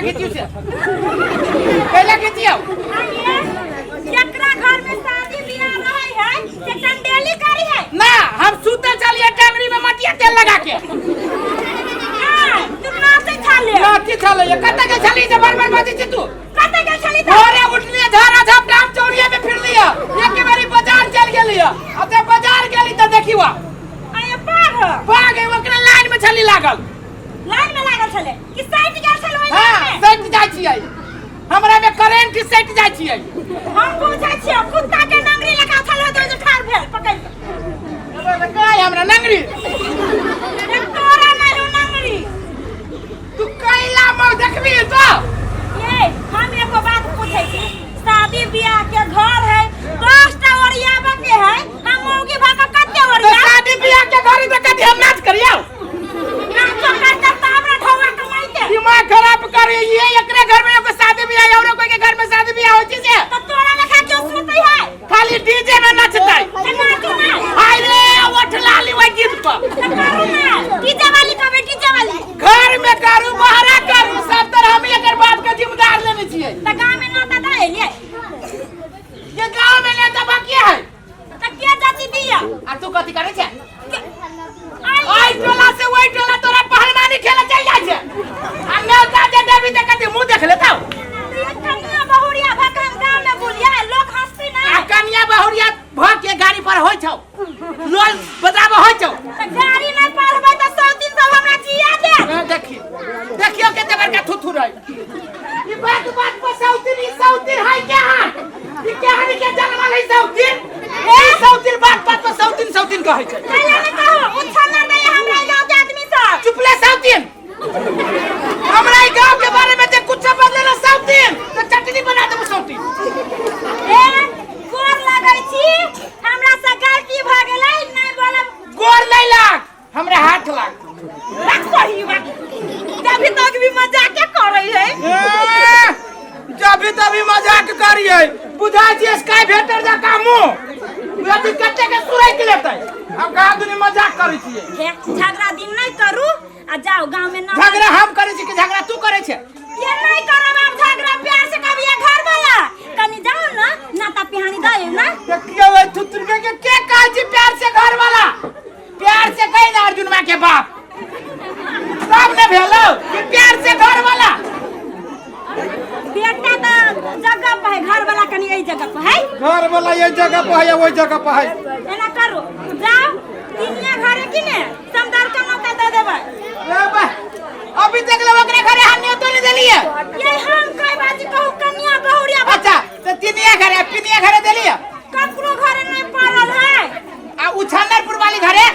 खींचियो से कैला खींचियो जकरा घर में शादी बियाह रहे है से टंडेली करी है ना हम सुतल चलिए टंगरी में मटिया तेल लगा के ना तू नाचे छाले नाची छले कत के छली जे बार बार बाजै छी तू कत के छली त भोरे उठलिए झाड़ा झपटा हम चौरिया में फिर लिया एक बारी बाजार चल गेलिए आ जब बाजार गेली त देखिवा आये पाग भाग ओकरा लाइन में छली लागल लाइन में लागल छले कि सटि गेल छले ओहि हाँ लाइन में सटि जाइ छियै हमरा में करेंट सटि जाइ छियै हम पूछै छियै कुत्ता के नंगरी लगा छले तो जे ठार भेल पकड़ के काय हमरा नंगरी ए, तोरा नहीं हो नंगरी तू कैला मौ देखबी तो ये हम एगो बात पूछै छी शादी बियाह के घर है 10 टा ओरियाबे के है हम मौगी भाग कते तो ओरिया शादी बियाह के घर में कथी हम नाच करियौ नाचो करते त हमरा ढौआ कमाइते दिमाग खराब करे ये एकरे घर में एगो शादी बियाह और कोई के घर में शादी बियाह होई छै से त तोरा लेखा क्यों सुतै है खाली डीजे में नचतै त नाचू ना हाय रे ओठ लाली ओहि गीत पर त करू ना डीजे वाली कहबै डीजे वाली घर में करू बहरा करू सब तरह हम एकर बाप के जिम्मेदार लेने छियै त गाँव में नौता दे एलियै ये गांव में नेता बाकी है त के जाति दिया आ तू कथी करै छै ओइ टोला से ओइ टोला तोरा पहलवानी खेले चल जाइ छै आ नेता जे देबी त कथी मुंह देख लेतौ कनिया बहुरिया भक हम गाँव में बुलिया लोग हंसती ना आ कनिया बहुरिया भ के गाड़ी पर होइ छौ लोल बजाब होइ छौ त गाड़ी नहीं पढ़बै त 100 300 हमरा जिया दे हाँ, देखियो देखियो कते बड़का थुथु रहे ई बात बात पर सौतीन ई सौतीन है क्या है ई केहन के जनमल है सौतीन ई सौतीन बात बात पर सौतीन सौतीन कहै छै कैला नहीं कहो उछल ना दे हमरा गाँव के आदमी सब चुप ले सौतीन हमरा ई गांव के बारे में जे कुछ बदले ना सौतीन तो चटनी बना देबो सौतीन ए गोर लगै छी हमरा से गलती भ गेलै नहीं बोलब गोर नहीं लाग हमरा हाथ लाग रख सही बात तभी तक भी मजाक करे है ए, जब भी तभी मजाक करिए बुझाइ छियै स्काई भेटर जा कामो अथी कते के सुरैक लेतै हम कहाँ दुनी मजाक करै छियै हे झगड़ा दिन नहीं करू आ जाओ गांव में ना झगड़ा हम करै छी कि झगड़ा तू करै छै ये नहीं करब आप झगड़ा प्यार से कभी ये घर वाला कनी जाओ ना नाता पिहानी दे ना देखियो ओइ थुथुरके के के कहै छी प्यार से घर वाला प्यार से कहि ना अर्जुनवा के बाप तब ने भेलो कि प्यार से घर वाला बेटा तो जगह पर है घर वाला कनी यही जगह पर है घर वाला ये जगह पर है ओइ जगह पर है एना करू जाओ तिनिया घरे की ने समदार के नौता दे देबै ले बा अभी तक ले ओकरे घरे हम न्योतो नहीं देलिए ये हम कई बाजी कहू कन्या बहुरिया अच्छा तो तिनिया घरे पिनिया घरे देलिए ककरो घरे नहीं पड़ल है आ उछानरपुर वाली घरे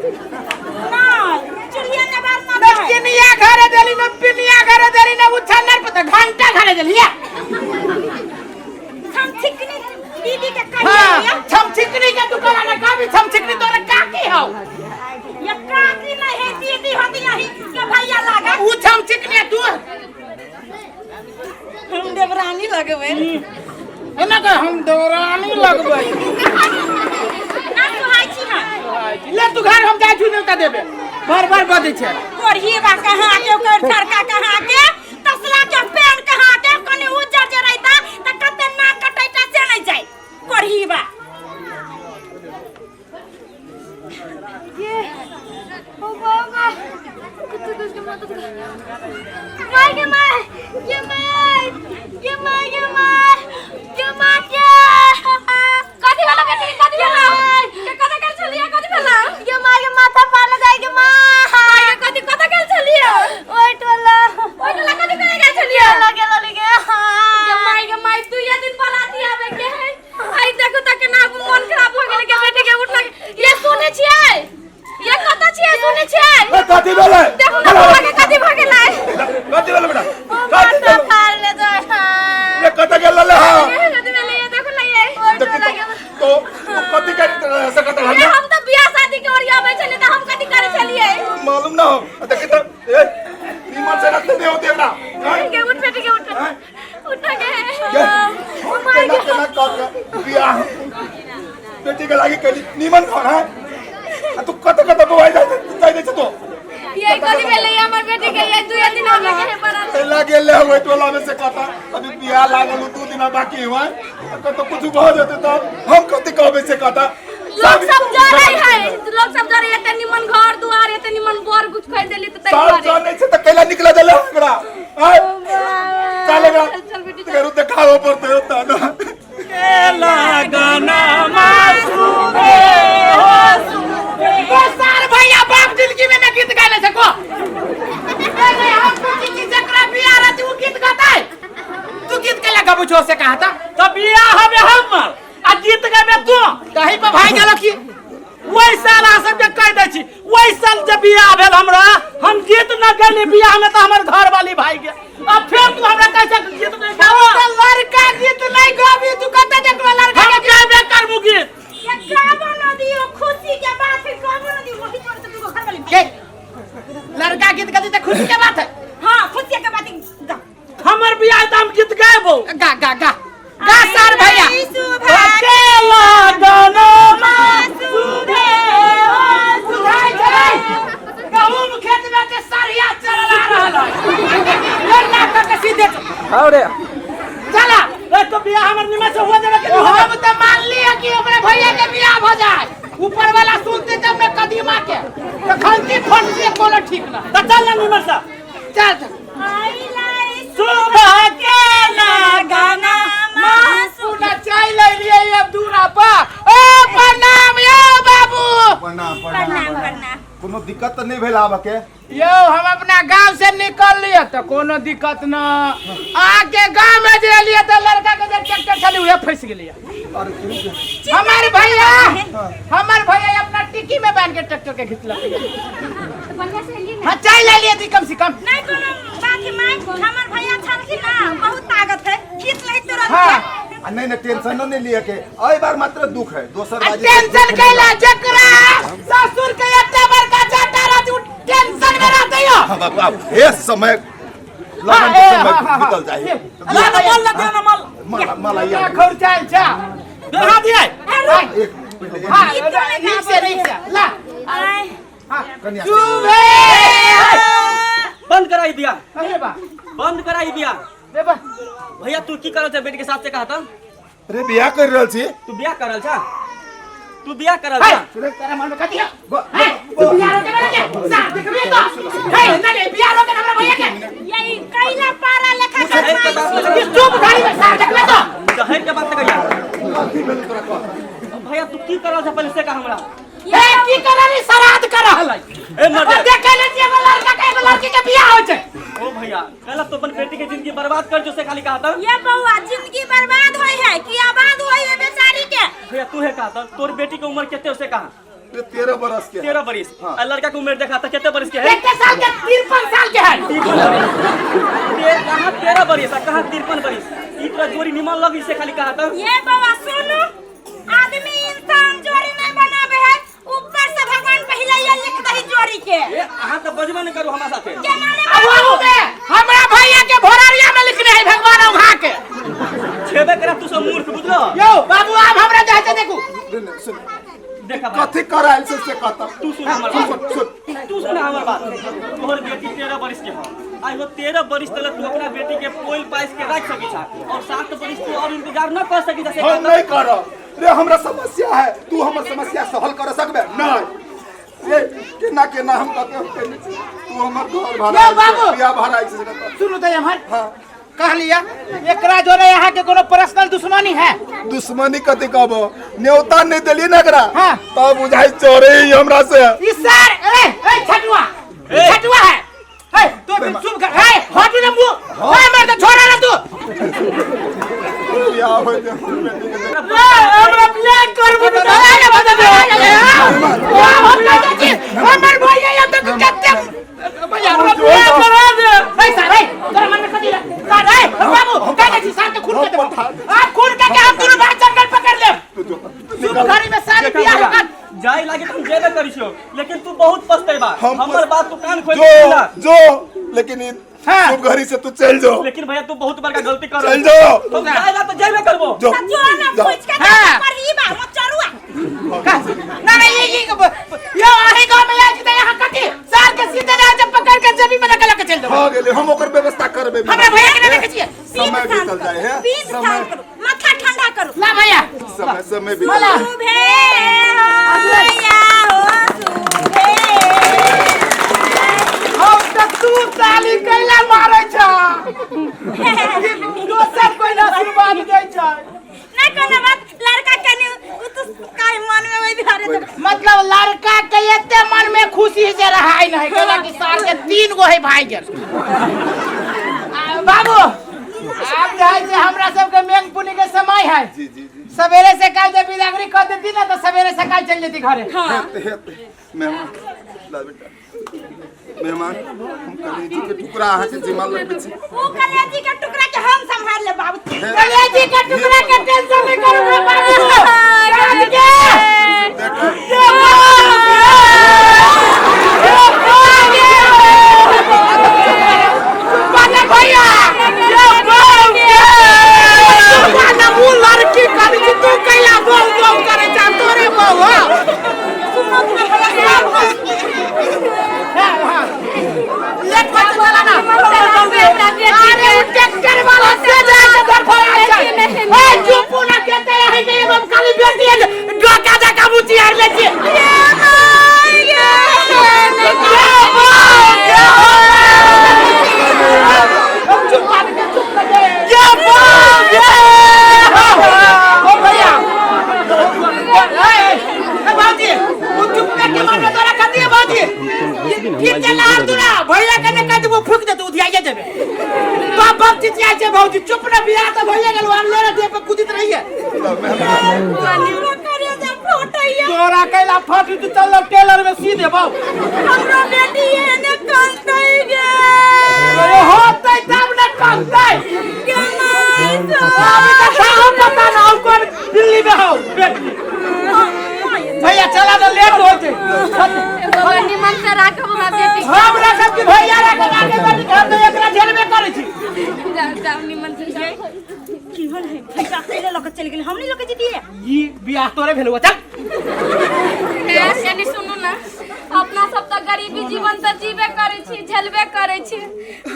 नहीं चुल्हिया ने बार न ना तिनिया घरे देली न पिनिया घरे देली न उछानरपुर त घंटा घरे देलिए हम छिकनी दीदी के कहिए हाँ छम छिकनी के दुकान ना काबी छम छिकनी तोरे काकी हौ ये काकी नहीं है दीदी होती यही के भैया लागा उ छम छिकनी तू हम देवरानी लगबे एना कह हम देवरानी लगबै ना सुहाय छी हम ले तू घर हम जाइ छी नेता देबे बार बार बजै छै कोरही बा कहाँ के ओकर झड़का कहाँ के तसला के पेन कहाँ के कनी उज्जर जे रहिता त कते नाक कटैता से नहीं जाय कोरही बा ये ओ बाबा कुछ कुछ के मदद कर मार के मार ये मार ये मार ये मार ये मार के कथी वाला बेटी कथी वाला के कथी कर छलिया कथी वाला ये मार के माथा पार जाय के मार मार के कथी कथी कर छलिया ओइ टोला ओइ टोला कथी करे गेल छलिया लगे लगे के मार के मार तू ये दिन पलाती आवे के है आई देखो त केना मन खराब हो गेलै के बेटी के उठ लगे ये सुनै छियै ये कत छियै सुनै छियै ए, कथी भेलै देखो ना बौआ के कथी भ गेलै कथी भेलै बेटा कथी माथा भेलै फाड़ ले जाय ये कतऽ गेल रहलै हँ कथी भेलै ये देखो ना ये देखी तो तो कथी करै रहै से कतऽ ये भेलै हम त बियाह शादी के ओरियाबै छलियै त हम कथी करै छलियै मालूम ना हो देखी तो ए नीमन से रखते नहीं होते हमरा हैं? के उठ बेटी के उठ हैं? उठ के के केना केना कर के बियाह बेटी के लागी कैली नीमन घर है आ तू कत कत बवाई जाय जाय दे छै तो ये कथी भेलै हमर बेटी के ये दुए दिन हो गेलै बड़ा एला गेल रहे ओहि टोला में से कहता अभी बियाह लागल हूँ, 2 दिन बाकी हुआ कतो कुछ भऽ जेतै तब हम कथी कहबै से कहता। लोग सब जरै है, लोग सब जरै, एते निमन घर दुआर, एते निमन बर गुछ खरीद देली त सब तै जानै छै तऽ कैला निकला देले एकरा आय? चल एकरा। चल बेटी, चल। तेरो देखाबऽ पड़तै ओतऽ ने। सार भैया बाप जिंदगी में ना गीत गाने से को अरे हम पूछी कि जकरा बियाह रहती उ गीत गाता तू गीत के लगा छो से कहा था। तो बियाह हबे हमर आ गीत गाबे तू? कहीं पर भाई गेलो की। ओहि साल अहाँ सबके कहि दै छी, ओहि साल जब बियाह भेल हमरा, हम गीत न गेली बियाह में तऽ हमर घर वाली भाई गेल। अब फेर तू हमरा कैसे गीत नहीं गावा? तो लड़का गीत नहीं गाबी, तू कते देखलो लड़का? हम गाबे करबू गीत। ये गाबो न दियो, खुशी के बात है, गाबो न दियो। वही पर तो घर वाली के लड़का गीत गाती तो खुशी के बात है। हां, खुशी के बात है, गा। हमर बियाह तऽ हम गीत गाबो। गा गा गा गा सार भैया। अकेला गाना बुझाइ छै गहूम खेत में के सरिया चलल आ रहल है, लड़का कऽ के सीधे अरे चला। ए तो बियाह हमर निमन से हो जाबे के नहीं? हम तो मान लिया कि हमरा भैया के बियाह भ जाए, ऊपर वाला सुनते तब में कदीमा के तो खंती फंसी कोनो ठीक ना। तऽ चल ना निमन से। चल चल। सुबह के गाना। सुना चाय ले लिए अब दूरा पर। ओ प्रणाम यो बाबू। प्रणाम प्रणाम। प्रणाम प्रणाम। कोनो दिक्कत तऽ नहि भेल आबऽ के? यो हम अपना गांव से निकल लिए तो कोनो दिक्कत न, आके गांव में जे लिए तो लड़का के जे ट्रैक्टर छली उहे फंस गेलिए। अरे ठीक है। हमार भैया अपना टिक्की में बांध के ट्रैक्टर के घिचलक। बढ़िया से लिए ना। हाँ, चाय ले लिए थी कम से कम। नहीं कोनो बात है माई, हमर भैया छलखिन ना, बहुत ताकत है, खींच ले तुरंत। हाँ। आ नहीं नहीं, टेंशनो नहीं लिए के, एहि बार मात्र दुख है, दोसर आ बाजी टेंशन कैला? जकरा ससुर के एते बड़का जाता रहती उ टेंशन में रहते यो। हाँ बाबू, आब हे समय लगन के हाँ, समय हाँ, हाँ, निकल जाए। ना ना मल लगे ना मल। मला मला या। खर्चाल छा। कहाँ दिए? एक पहिले एक। हाँ, नीक से नीक से ला। आय। कनिया। सुबे। बंद कराई बिया। अरे बा। बंद कराई बिया। रे बा। भैया, तू की करल छ बेटी के साथ से कहा था? रे बियाह कर रहल छी। तू बियाह करल छा? तू बियाह करल हे छा? तेरा मन में कथी है? हे, तू बियाह रोके ना के साथ देखबी तो हे ना ले बियाह रोके हमरा भैया के। यही कैला पारा लेखा जहर के बात। इस चुप गाड़ी में साथ देखबी तो। जहर के बात कहिया। भैया, तू की करल छा पहले से कहा हमरा। हे, की करल? श्राद्ध कर रहल है। ए मर्दे। और देखे ले छी एगो लड़का के, एगो लड़की के बियाह होय छै। ओ भैया, कहला तो अपन बेटी के जिंदगी बर्बाद कर जो से खाली कहा था। ये बउआ, जिंदगी बर्बाद होई है कि आबाद होई है बेचारी के? भैया, तू है कहा था, तोर बेटी के उम्र कितने उसे कहा? रे 13 बरस के। 13 बरिस। हाँ। आ लड़का के उम्र देखा था, कितने बरिस के है? कितने साल के? 53 साल के है। कहाँ 13 बरिस आ कहाँ 53 बरिस? ई तोरा जोड़ी निमन लगी से खाली कहा था? ये बउआ सुनो, आदमी इंसान जोड़ी नहीं बनावे है, ऊपर से भगवान पहले ये लिख दही जोड़ी के। ए, अहाँ तो बजबे नहीं करू हमरा साथे। के माने? अब वहू में हमरा भैया के भोररिया में लिखने है भगवान उघा के। छेबे करा तू सब मूर्ख, बुझलो? यो बाबू, आब हमरा जाय छै देखू। रे नहीं, सुन। देखा भाई। कथी करायल से से कहता। तू सुन हमर सुन। बात। सुन सुन। तू सुन हमर बात। तोहर बेटी 13 बरिस के हो, आई हो 13 बरिस तक तू अपना बेटी के पोल पाइस के रख सकी छा और 7 बरिस तू और इंतजार न कर सकी छा से हम कहता? नहीं करब रे, हमरा समस्या है, तू हमर समस्या से हल कर सकबे नहीं? रे केना केना हम कहते हम केने छी, तू हमर घर भाड़ा यो बाबू। बियाह भाड़ा से कहता। सुनू तो हमर। हाँ। कह लिया, एकरा जोरे यहाँ के कोनो पर्सनल दुश्मनी है? दुश्मनी कथी कहबो, न्योता नहीं देलिए ना एकरा। हाँ। तब बुझाई चोरे ही हमरा से। ई सर, ए ए छटुआ। ए। छटुआ है। ए तू भी चुप कर। ए हट ना मुंह, ए मर तो छोड़ा ना तू। बियाह होय दे हमर बेटी के। हमरा बियाह करबो ना ना बता दे। हमर भैया या तक कते भैया हमरा बियाह करा दे। ए सर, ए तोरा मन में कथी रहे? सर, ए बाबू का छी सर के खून के देबो, आप खून के हम दुनू भाई जंगल पकड़ लेब। तू जो चुप घड़ी में सारी देखा बियाह भैया, कर। जाय लागे तो हम जेबे करी छियो, लेकिन तू बहुत पछतेबा। हम हमर बात तू कान खोल जो के सुन। जो, लेकिन ई हाँ। शुभ घड़ी से तू चल जो। लेकिन भैया, तू बहुत बड़का गलती कर। चल जो। हम जाय ला तो जेबे करबो। जो। जो ना जा। पूछ के हाँ। पर ही बा मचरुआ। ना ना, ये यो आही गांव में आइ छी त यहाँ कथी सार के सीधे ना जब पकड़ के जमी में रखल के चल देबै। भऽ गेलै, हम ओकर व्यवस्था करबै। हमरा भैया के नहि देखै छियै। समय बीतल जाइ है। पीठ समय शांत करू, माथा ठंडा करू। ला भैया। समय समय बीतल जाइ। शुभे हो या हो शुभे। हम तऽ तू ताली कैला मारै छ, दोसर कोइ ना आशीर्वाद दै छै। नहीं कोनो बात, लड़का कनी उ तो काहे मन में वही धारे तो मतलब लड़का के एते मन में खुशी से रहाय नहीं केला कि साल के 3 गो है भाई गेल। आ, बाबू आब जे है से हमरा सबके मेंग पुनी के समय है। जी जी जी। सवेरे से काल जब बिदागरी कर देती ना तो सवेरे से काल चल जेती घरे। हेते हेते मेहमान ला बेटा, मेहमान हम कलेजी के टुकड़ा अहाँ के जिम्मा लगबै छी। उ कलेजी के टुकड़ा के हम संभाल ले बाबू। कलेजी के टुकड़ा के टेंशन नहीं करू रे बाबू। राज के देखो बाला भैया ये बहू के बाला उ लड़की करी छी, तू कैला बहू बहू करे छ तोरे बहू। हां लेट मत चला ना। अरे उ ट्रैक्टर वाला से जाए के घर पर आ जाए। ए चुप ना कहते है के एगो खाली बेटी है डोका डोका बुची हार ले छी। ये माय ये चुप बात के चुप कर दे। ये बाप ये ओ भैया ए ए बाबूजी उ चुप कर के मारने तोरा खाती है बाबूजी। फिर चला हार तू ना भैया के ने कह देबो फूक दे तू उधियाइए देबे। बाप बाप चिचिया छै भौजी चुप ना, बियाह त भैया गेल आर ले देह पे कुदित रही है। हमरो करेजा फटैया। तोरा कैला फटी तू चल टेलर में सी देबौ। हमरो बेटी एने कनतै गे। अरे होतै तब ने कनतै। गे माय अभी तक कहाँ पता ना हौ कौन दिल्ली में हौ बेटी। भैया चला ना लेट होते। निमन से राखब हमरा बेटी के। हम राखब कि भैया राखब? आगे बेटी के हम तो एकरा झेलबे करै छी। जाओ जाओ निमन से जाओ। की होल है भैया अकेले लके चल गेल, हमनी लके जतिए। ई बियाह तोरे भेलौ चल। यानी सुनू ना, अपना सब तो गरीबी जीवन तो जीबे करे छी, झेलबे करे छी।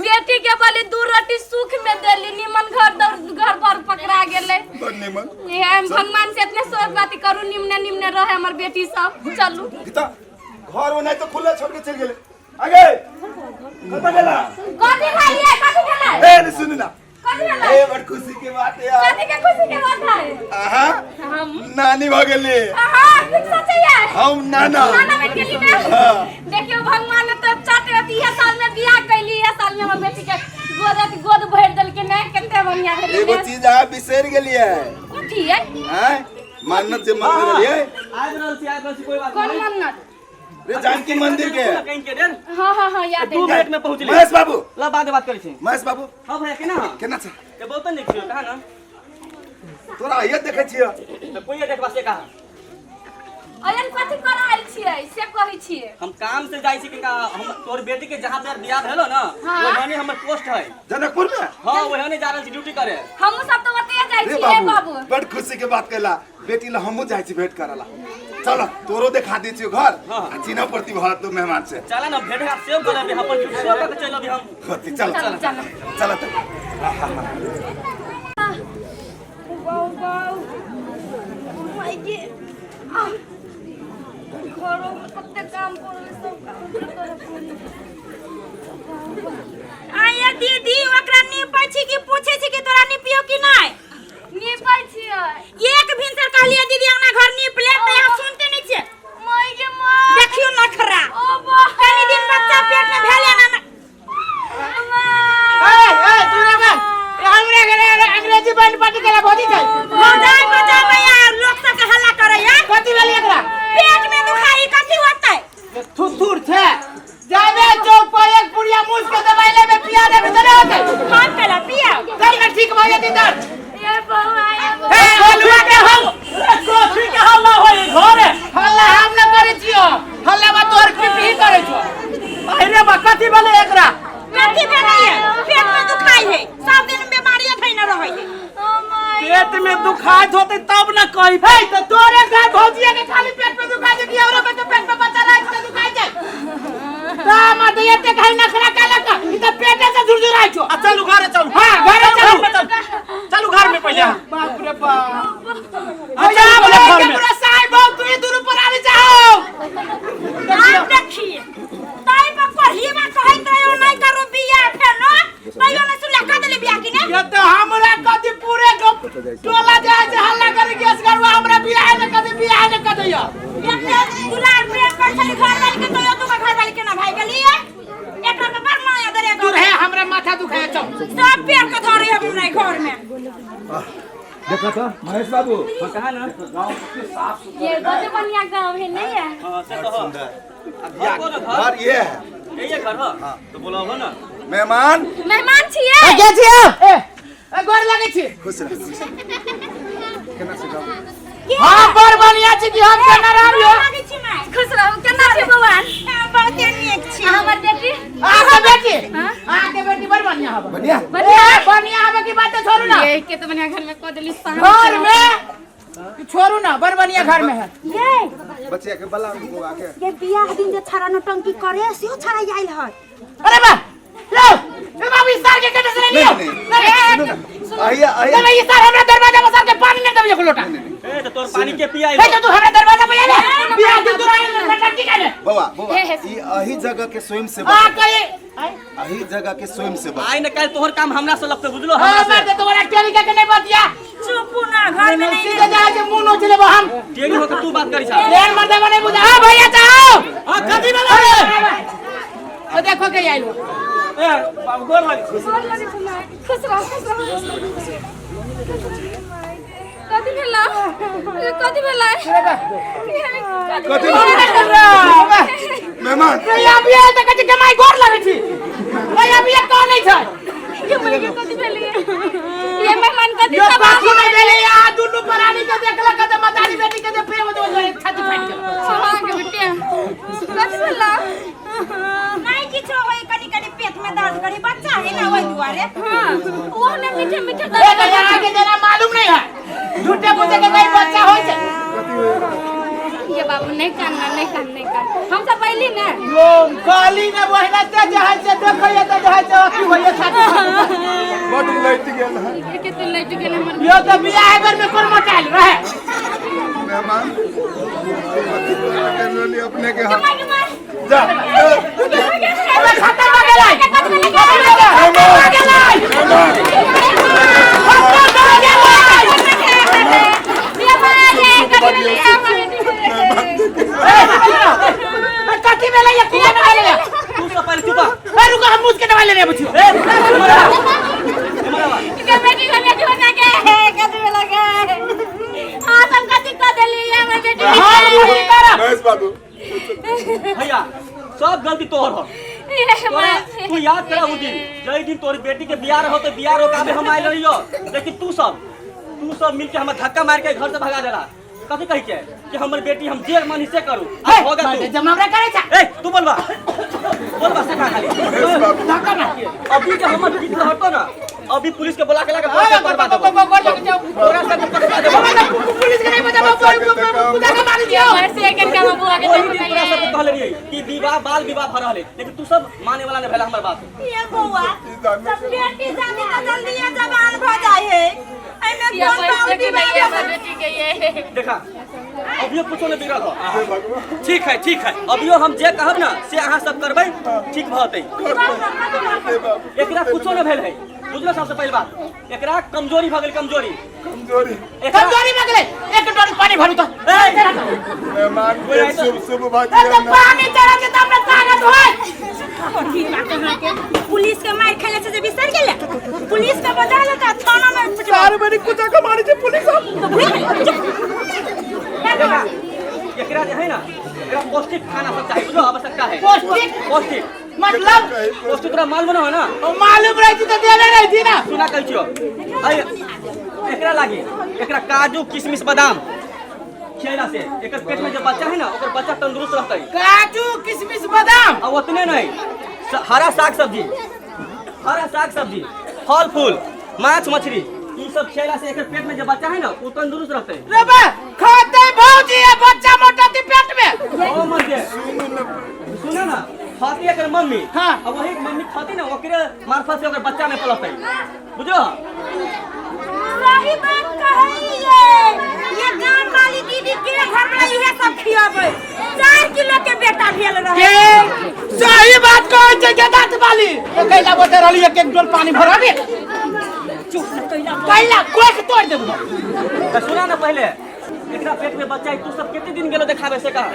बेटी के बलि 2 रोटी सुख में देली, निमन घर दौर घर पर पकड़ा गेले। बड़ निमन। ये हम भगवान से इतने सोच बात करू निमने निमने रहे हमर बेटी सब। चलू गीता घर ओनाइ तो खुला छोड़ के चल गेले। आगे कतऽ गेला? कथी खालिए? कथी खेलै? ए नहीं सुन ना, कथी खेलै? ए बड़ खुशी के बात है यार। कथी के खुशी के बात है? आहा हम नानी भ गेली। आहा कुछ सोचे है हम नाना। नाना बन गेली ना। हाँ। देखियो भगवान ने तो चाटे अथी इहे साल में बियाह कैली, इहे साल में हमर बेटी के गोद गोद भरि देलकै ने, कते बढ़िया भेलै। एगो चीज अहाँ बिसरि गेलियै। कथी है? आँय मन्नत जे मांगने गेलियै। आबि रहल छी, आबि रहल छी, कोई बात कोन नहीं। मन्नत? रे जानकी मंदिर के। कहीं के देर हाँ हाँ हाँ याद 2 है। मिनट में पहुंचली। महेश बाबू ला बाद में बात करै छी। महेश बाबू। हां भैया केना? केना छै? ए बहुत नीक छियो, कहा ना तोरा ये देखै छियो त कोई देखबा से कहा। अयन कथी कर आयल छियै से कहै छियै? हम काम से जाइ छी कि हम तोर बेटी के जहां पर बियाह भेलो ना हाँ। वहां हमर पोस्ट है जनकपुर में। हां वहां ने जा रहल छी ड्यूटी करे। हमहूँ सब तो ओतए जाइ रे छियै बाबू बाबू। बड़ खुशी के बात कहला, बेटी ला हमहूँ जाइ छी भेंट करला। चल तोरो देखा दै छियो घर हाँ। आ चिन्ह प्रति भर तो मेहमान से। चला ना भेंट घाट सेव करब अपन ड्यूटी सेव करके चल अभी हम। होती चल चल चल चल त। वाओ वाओ my गे आह, घरो में कते काम पड़ल सब काम करे पड़ल। आया दीदी ओकरा नीपै छी कि पूछै छी कि तोरा नीपियो कि नहीं? नीपै छियै। एक भिनसर कहलियै दीदी अंगना घर नीप ले त यहाँ सुनते नहीं छियै। My गे my. देखियो नखरा। ओ बा कनी दिन बच्चा पेट में भेले ना। ए ए तू रे बा हमरा घरे अंग्रेजी बैंड पार्टी केला भौजी छै। बजाय बजाय भैया लोक सब के हल्ला करैया। कथी भेलै एकरा? पेट में दुखाई कथी होतै? थुथुर छै। जाबे चौक पर एक पुड़िया मूस के दवाई लेबे पिया देबे त नहि होतै। हम केला पिया तब ने ठीक भऽ जेतै दर्द। ये बौआ ये बौआ। हे गोलुआ के हम कथी के हल्ला होई घरे? हल्ला हम न करै छियो, हल्ला बा तोहर पिपही करै छो। अरे बा कथी भेलै एकरा? कथी भेलैया? पेट में दुखाई है, सब दिन बीमारी थई न रहै है। ओ my. पेट में दुखाइत होतै तब न कही। हे त तोरे घर भौजिया के खाली पेट में दुखाई छै कि औरो के पेट में बच्चा राखि के दुखाई छै? ता मत एते खाली नखरा केलक, ई त झुरझुराइ छौ। आ चलू घरे चलू। हाँ, घरे चलू। घर में चलू घर में पहिले। बाप रे बाप। आ चलू पहिले घर में। पूरा साहेब बाबू तू ही दुनू पर आने जाओ। आब देखिए ताई पर पढ़ीबा कहैत रहियो नहीं करू बियाह फेनो तैयो नहीं सुनला कह देली बियाह की ने। ये तो हमरा कथी पूरे गप टोला जाए से हल्ला करे गैस गरुआ हमरा बियाह ने कथी बियाह ने कथी यो। एते दुलार प्रेम कर छली घर वाली के तैयो तू घर वाली के ना भाई गेली एकरा के बड़ माया दरे दूर है हमरा माथा दुखाए चल। सब पेड़ के धरे हम नहीं घर में। देखा था महेश बाबू कहा ना ये बहुत बढ़िया गांव है नहीं है? हां से तो सुंदर घर को ना घर घर ये है ये घर हो तो बोलाओ हो ना मेहमान मेहमान छियै। के छियै? ए ए गोर लागै छी। खुश रह खुश रह। केना से गाँव? हां बड़ बढ़िया छी कि हम केना रहब यो। लागै छी माय। खुश रहू। केना छी बौआ? बहुते नीक छी। हमर बेटी? अहाँ के बेटी? अहाँ के बेटी बड़ बढ़िया हब। बढ़िया। बढ़िया बढ़िया हब की बात छोड़ू ना। ये के तो बढ़िया घर में कऽ देली साम। घर में छोड़ू ना बड़ बढ़िया घर में है। ये बच्चिया के बला बौआ के ये बियाह दिन जे छड़ा नौटंकी करे सेहो छड़ा आयल है। अरे बा लो ए बाबू इस साल के कटे से ले लियो। नहीं, नहीं, सुनो ना आइया आइया। नहीं इस साल हमरा दरवाजा पर साल के पानी नहीं देबे एक लोटा। ए तो तोर पानी के पिया ए तो तू हमरा दरवाजा पर आले बियाह दिन तोरा नौटंकी करे। बौआ बौआ हे, हे। ई अही जगह के स्वयं सेवक आ कहे अही जगह के स्वयं सेवक आई न काल तोहर काम हमरा से लगते बुझलो हां हमरा मार से दे तोरा टेली के नहीं बतिया। चुप ना घर में नहीं सीधे जाए के मुंह नोच लेबो हम। टेली हो के तू बात करी छा। लेन मर देबो नहीं बुझा। हां भैया जाओ। हां कथी वाला रे? ओ देखो के आइलो। ए बाबू गोर लागै छी। गोर लागै छी माय। खुश रहू खुश रहू। कथी भेला? कथी भेला? कथी मेहमान भैया बियाह त कथी के माय गोर लागै छी। भैया बियाह कह नहीं छै। ये माय के कथी भेलै? ये मेहमान कथी यो सब कथी नहीं भेलै आ दुनू प्राणी के देखलक त मतारी बेटी के जे प्रेम दो छाती फाटि गेल। हां के बेटिया कथी भेला? नहीं किछो होई कनी कनी पेट में दर्द करी बच्चा है ना ओइ दुआरे। हां ओहो ने मीठे मीठे ए तो यहाँ के जना मालूम नहीं है झूठे पूछे के कहीं बच्चा होय छै। ये बाबू नहीं कानना नहीं कान नहीं कान हम सब पहली ना यो काली ने बहिना ते जहां से देखैया ते जहां से की होइए छाती बड लैट गेल है। के तो लैट गेल हमर। यो तो बियाह बेर में कोन मोटाइल रहे। मेहमान अपने के हाथ माय के माय जा अबे खत्म हो गेलै। खत्म हो गेलै। खत्म हो गेलै। ये माय ये कथी भेलै? ए कथी भेलै? ये कुआं में भेलै। तू सब पहिले चुप। ए रुको हम मुझ के दवाई लेने आबै छियो। ए मरा के बेटी के बेटी बना के कथी भेलै के? हां सब कथी कह देली हमर बेटी। हम नहीं करब। महेश बाबू भैया सब गलती तोहर हो। तोरा तू याद करा उ दिन जई दिन तोर बेटी के बियाह रहो तो बियाह रोकाबे हम आइल रहियो लेकिन तू सब मिलके हमरा धक्का मार के घर से भगा देला। कथी कहि के कि हमर बेटी हम जे मन से करू आ ए होगा तू जमावरा करे छा। ए तू बोलबा बोलबा से खा खाली महेश बाबू धक्का मार के अभी के हमर जीत रहतो ना अभी पुलिस के बुला के लाके अरे पकड़वा गोर देबो। गोर लग जाओ। तोरा सब के पकड़वा देबो। पुलिस के नहीं बचाबो पूजा के मार दियो। से के काम बुआ के ओही दिन तोरा सबके कहले रहियै कि विवाह बाल विवाह भ रहल है लेकिन तू सब माने वाला नहीं भेला हमर बात। ये बौआ सब बेटी जानी त जल्दी ये जवान भ जाय है एमे ये कोन बाल पैसे के विवाह नहीं है बेटी के ये। देखा अभियो कुछो नहीं बिगड़ल हो। ठीक है ठीक है। अभियो हम जे कहब ना से अहाँ सब करबै ठीक भऽ जेतै। एकरा कुछो नहीं भेल है बुझलो। सबसे पहिल बात एकरा कमजोरी भऽ गेल। कमजोरी कमजोरी एकरा कमजोरी भऽ गेलै। एक डोरी पानी भरू तो। मेहमान के शुभ शुभ ए भाग्य तो पानी चढ़ा के तब ना ताकत होय। पुलिस के मार खेले से जे बिसर गेले पुलिस के बजा लेता थाना में पिटवा। चार बड़ी कुत्ता के मारे छे पुलिस। देखा एकरा जे है ना एकरा पौष्टिक खाना सब चाहिए बुझलो आवश्यकता है। पौष्टिक? पौष्टिक मतलब पौष्टिक तोरा मालूम न हो ना? ओ मालूम रही थी तो देने रही थी ना। सुना कहै छियो एकरा लागी एकरा काजू किशमिश बादाम खियला से एकर पेट में जो बच्चा है ना ओकर बच्चा तंदुरुस्त रहतै। काजू किशमिश बादाम आ ओतने नहीं हरा साग सब्जी हरा साग सब्जी फल फूल माछ मछली ई सब खियला से एकर पेट में जो बच्चा है ना वो तंदुरुस्त रहतै। रे बा खाते भौजी ये बच्चा मोटा थी पेट में। ओ मर दे सुनो ना खाती एकर मम्मी। हाँ। अब वही मम्मी खाती ना ओकरे मार्फत से ओकर बच्चा में पलतै, बुझलो? सही बात कहै ये गांव वाली दीदी के घर में इहे सब खियाबै। 4 किलो के बेटा भेल रहे। के सही बात कहै छै के दाँत वाली। ए कैला बोते रहली एक एक डोल पानी भराबे। चुप न कैला कैला कोख तोड़ देबो। तो सुना ना पहले, एकरा पेट में बच्चा है, तू सब कितने दिन गेलो देखाबे से कहा?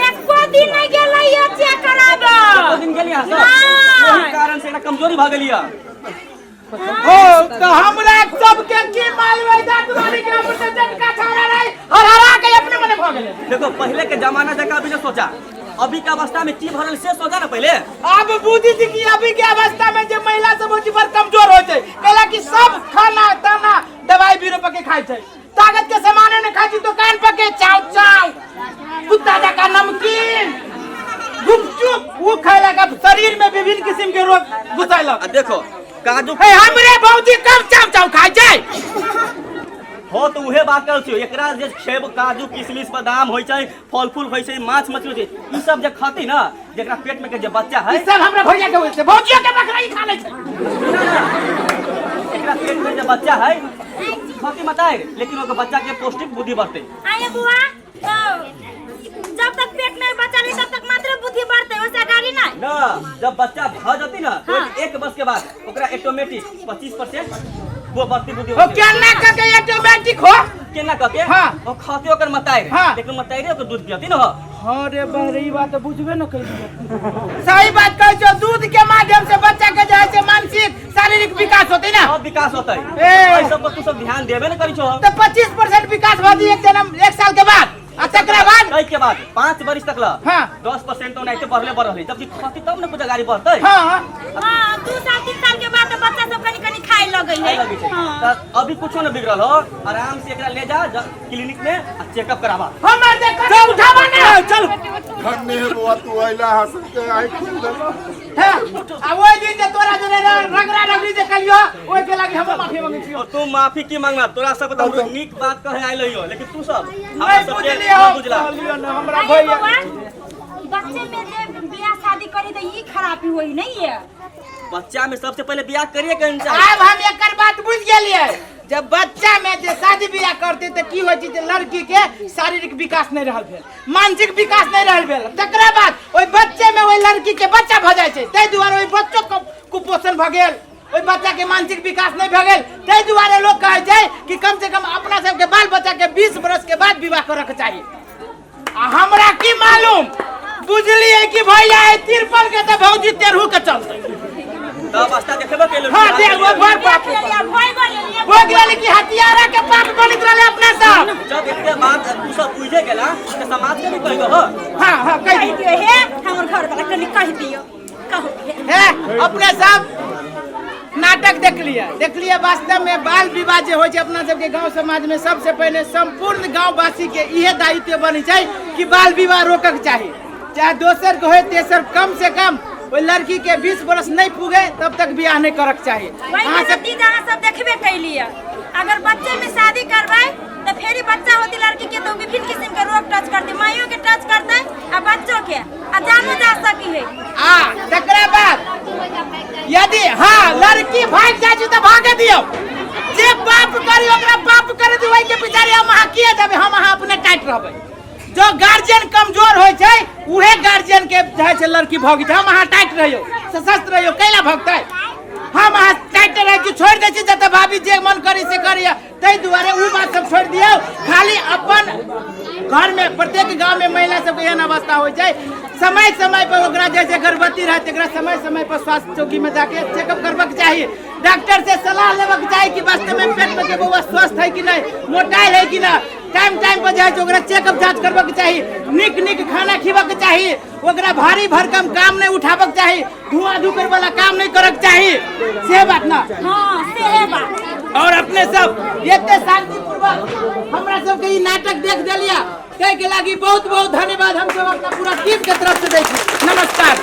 एको दिन नहीं गेलै ये चेक कराबे। एको दिन गेली अहाँ सब? नहीं। ओही कारण से एकरा कमजोरी भऽ गेली। ओ तो हमरा सबके की मालूम है दाँत वाली के हमर से जनका छाड़ा रहे हरहरा के अपने मने भऽ गेलै। देखो पहले के जमाना जका अभी न सोचा, अभी के अवस्था में की भरल से सोचा ना पहले। अब बुझी छी कि अभी के अवस्था में जे महिला सब होइ छै बड़ कमजोर होइ छै, कैला कि सब खाना ताना दवाई बीरो पर के खाइ छै, ताकत के सामान ने खाइ छै, दुकान पर के चाव चाव कुत्ता जका नमकीन गुपचुप वो खैलक, अब शरीर में विभिन्न किस्म के रोग घुसैलक। आ देखो काजू हे हमरे भौजी कम चाव चाव खाइ छै। हो तो उहे बात कर छियो, एकरा जे खेब काजू किशमिश बादाम होइ छै, फल फूल होइ छै, माछ मछली होइ छै, ई सब जे खाती ना जेकरा पेट में के जे बच्चा है ई सब हमरा भैया के होइ छै, भौजियो के बकरा ई खा लै छै। एकरा पेट में जे बच्चा है खाती मत आए, लेकिन ओकर बच्चा के पौष्टिक बुद्धि बढ़ते। आये बुआ, तो जब तक पेट में बच्चा नहीं तब तक मात्र बुद्धि बढ़ते, वैसे गाड़ी नहीं ना। जब बच्चा भ जती ना तो हाँ। 1 वर्ष के बाद ओकरा ऑटोमेटिक 25% वो बढ़ती बुद्धि ओ केना क के ऑटोमेटिक हो? केना क के? हाँ। ओ खाते ओकर मताई, हाँ। लेकिन मताई ओकर दूध पियती ना हो। हाँ रे बहरे, ई बात बुझबे न कइली। सही बात कहै छौ, दूध के माध्यम से बच्चा के जे है से मानसिक शारीरिक विकास होते ना, सब विकास होते। ए। एहि सब पर तू सब ध्यान देबे न करी छौ। तो 25% विकास भऽ एक जन्म 1 साल के बाद, आ तकरा बाद ताहि के बाद 5 वर्ष तक ला हाँ। 10% तो ओनाहिते बढ़ले बढ़ल, जबकि खती तब ने कुछ गाड़ी बढ़तै। हाँ हाँ, 2 साल 3 साल के बाद तो बच्चा सब कनी कनी खाए लगै खाए है। लगै छै। हाँ। त अभी कुछो न बिगड़ल हो, आराम से एकरा ले जा क्लिनिक में आ चेकअप कराबा। हमर जे कनी उठाबा ना, चल धन्य है बौआ, तू अइला हंस के आइ खोल देला। हाँ, आ ओहि दिन जे तोरा जोरे रगड़ा रगड़ी जे कलियो ओहि के लागि हम माफी मांगै छियो। और तू माफी की मांगना, तोरा सब त हमरो नीक बात कहे आइल हियो, लेकिन तू सब हमरा नहीं सबके बुझलियो, न बुझला। कहलियो ना हमरा अरे भैया। बौआ, बच्चे में जे बियाह शादी करी तो ई खराबी होई नहीं है। बच्चा में सबसे पहले बियाह करिए के इंसान। आब हम एकर बात बुझ गेलियै, जब बच्चा में जे शादी बियाह करते तो की होइ छै जे लड़की के शारीरिक विकास नहीं रहल भेल, मानसिक विकास नहीं रहल भेल, तकरा बाद ओहि बच्चे में ओहि लड़की के बच्चा भऽ जाइ छै, ताहि दुआरे ओहि बच्चो के कुपोषण भऽ गेल, ओहि बच्चा के मानसिक विकास नहीं भऽ गेल। ताहि दुआरे लोग कहै छै कि कम से कम अपना सबके बाल बच्चा के 20 वर्ष के बाद विवाह करऽ के चाही। आ हमरा की मालूम बुझलियै कि भैया एहि तिरपन के तऽ भौजी तेरहू के चलते। तब अवस्था देखबे केलौ। हाँ, देखबो, बड़ बाप रे। हो गेल कि हथियारा के पाप बनैत रहले अपना सब। जब एते बात तू सब बुझे गेला त समाज के भी कहि दहो। हाँ हाँ कहि कहि दियो हे हमर घर वाला कनि कहि दियो, कहू हे अपने सब नाटक देखलिए, देखलिए वास्तव में बाल विवाह जे होइ छै अपना सबके गांव समाज में सबसे पहले संपूर्ण गांववासी के इहे दायित्व बनै छै कि बाल विवाह रोकक चाही, चाहे दोसर के होय तेसर, कम से कम ओहि लड़की के 20 वर्ष नहीं पुगे तब तक बियाह नहीं करक चाही। वही अहाँ सब नतीजा अहाँ सब देखबे कैलिए, अगर बच्चे में शादी करबै तो फेर बच्चा होती लड़की के तो विभिन्न किस्म के रोग टच करते, माइयों के टच करते आ बच्चों के, आ जानो जा सकी है। आ तकरा बाद यदि हाँ लड़की भाग जाइ छै तऽ भागे दियौ, जे पाप करी ओकरा पाप करे दियौ, ओहि के पिछाड़ी हम अहाँ किए जेबै, हम अहाँ अपने टाइट रहबै। जो गार्जियन कमजोर होइ छै उहे गार्जियन के जाइ छै लड़की भगै छै, हम अहाँ टाइट रहियौ, सशस्त्र रहियौ, कैला भगतै? हम अहाँ टाइट रहै छी, छोड़ि दै छी जतऽ भाभी जे मन करी से करिय, ताहि दुआरे ओ बात सब छोड़ि दियौ। खाली अपन घर में प्रत्येक गांव में महिला सबके एहन अवस्था होइ छै, समय समय पर ओकरा जैसे गर्भवती रहत एकरा समय समय पर स्वास्थ्य चौकी में जाके चेकअप करबाक चाही, डॉक्टर से सलाह लेबाक चाही कि वास्तव में पेट में के बौआ स्वस्थ है कि नहीं, मोटाइल है कि नहीं, टाइम टाइम पर जाइ छै ओकरा चेकअप जांच करबाक चाही, नीक नीक खाना खिबाक चाही, ओकरा भारी भरकम काम नहीं उठाबक चाही, धुआं धुकर वाला काम नहीं करक चाही, से बात ना। हाँ से बात। और अपने सब एते शांतिपूर्वक हमरा सबके ई नाटक देख देलिया ताहि के लागी बहुत बहुत धन्यवाद हम सब अपना पूरा टीम के तरफ से दै छी। नमस्कार।